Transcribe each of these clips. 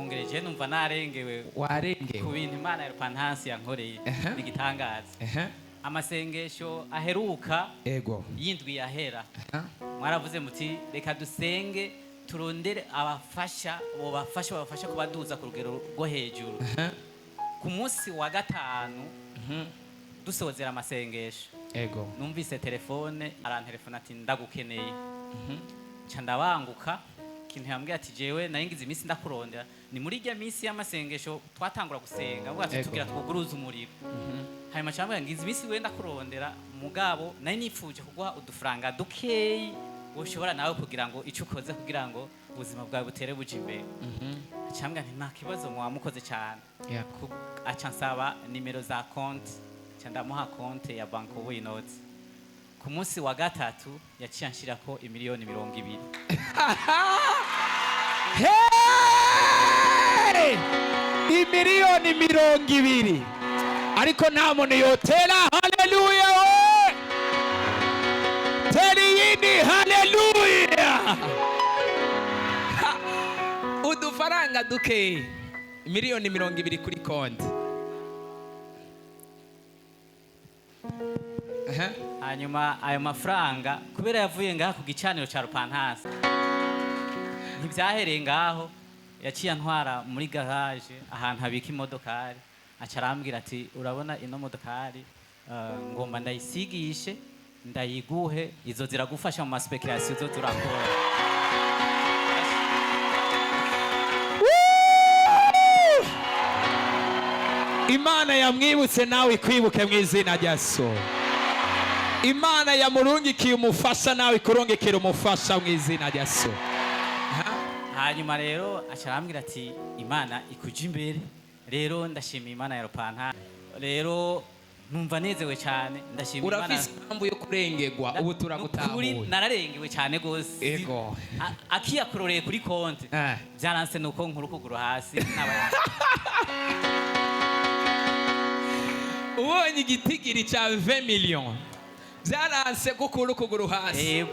Mwongereje, numva narengewe ku Warengewe. bintu Imana ya Repentance yankoreye. Ni igitangaza. Amasengesho aheruka y'indwi yahera, mwaravuze muti: "Reka dusenge, turondere abafasha bobafasha, babafasha kubaduza ku rugero rwo hejuru." Ku munsi wa gatanu dusozera amasengesho, numvise telefone, arantelefona ati: "Ndagukeneye." Nca ndabanguka. Ikintu yambwiye ati: "Jewe nari ngize iminsi ndakurondera." Ni muri irya minsi y'amasengesho twatangura gusenga, avuga ati: "Tugira twuguruze umuriro." Hanyuma cyambwira: "Ngize iminsi we ndakurondera, mugabo nari nifuje kuguha udufaranga dukeyi woshobora nawe kugira ngo icyo ukoze kugira ngo ubuzima bwawe butere buja imbere." Cyambwira nti: "Nta kibazo, muba mukoze cyane." Aca nsaba nimero za konti, nca ndamuha konti ya banki w'inoti. Ku munsi wa gatatu yaciye anshirako imiliyoni 20. Hey! Imiliyoni 20! Ariko nta muntu yotera haleluya we! Tera iyindi haleluya! Ha! Udufaranga duke, miliyoni 20 kuri konti. Aha. Hanyuma ayo mafaranga, kubera yavuye ngaha ku gicaniro ca Repentance, ntibyahereye ngaho. Yaciye antwara muri garage ahantu habika imodokari, aca arambwira ati: "Urabona ino modokari, ngomba ndayisigishe, ndayiguhe, izo ziragufasha mu ma spéculation izo turakora." Woo! Imana yamwibutse, nawe ikwibuke mu izina rya Yesu. Imana yamurungikiye umufasha, nawe ikurungikira umufasha mu izina rya Yesu. Ha? Hanyuma rero aca arambwira ati: "Imana ikuja imbere." Rero ndashimiye Imana ya Repentance. Rero numva nezewe cyane, ndashima Imana. Urafise impamvu yo kurengerwa ubu. Nukuri. Turagutahuye. Nararengewe cyane gose. Akiyakororeye kuri konti, byaranse nuko nkuru kuguru hasi Ubonye igitigiri cya 20 million, byaranse gukura ukuguru hasi. Yego,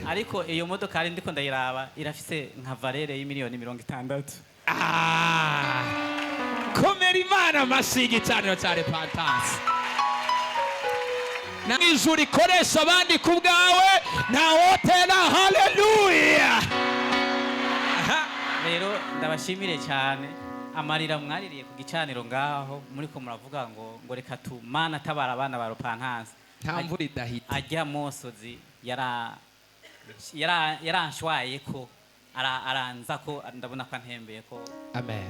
ariko iyo modokari ndiko ndayiraba, irafise nka valeur y'imiliyoni 60. Ah! Komera Imana amashyi y'igicaniro cya Repentance. Na ijuru ikoresha abandi ku bwawe, ntawotera haleluya. Aha. Rero ndabashimire cyane. Amarira mwaririye ku gicaniro ngaho, muriko muravuga ngo "Reka tu Mana tabara abana ba Repentance," Nta mvura idahita. ajya mosozi yara yaranshwaye ko aranza ko ndabona ko antembeye ko. Amen.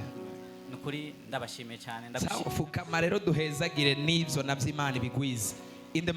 Nukuri ndabashimiye cyane. Sawa, fukama rero duhezagire n'ibyo nabyo Imana ibigwize in the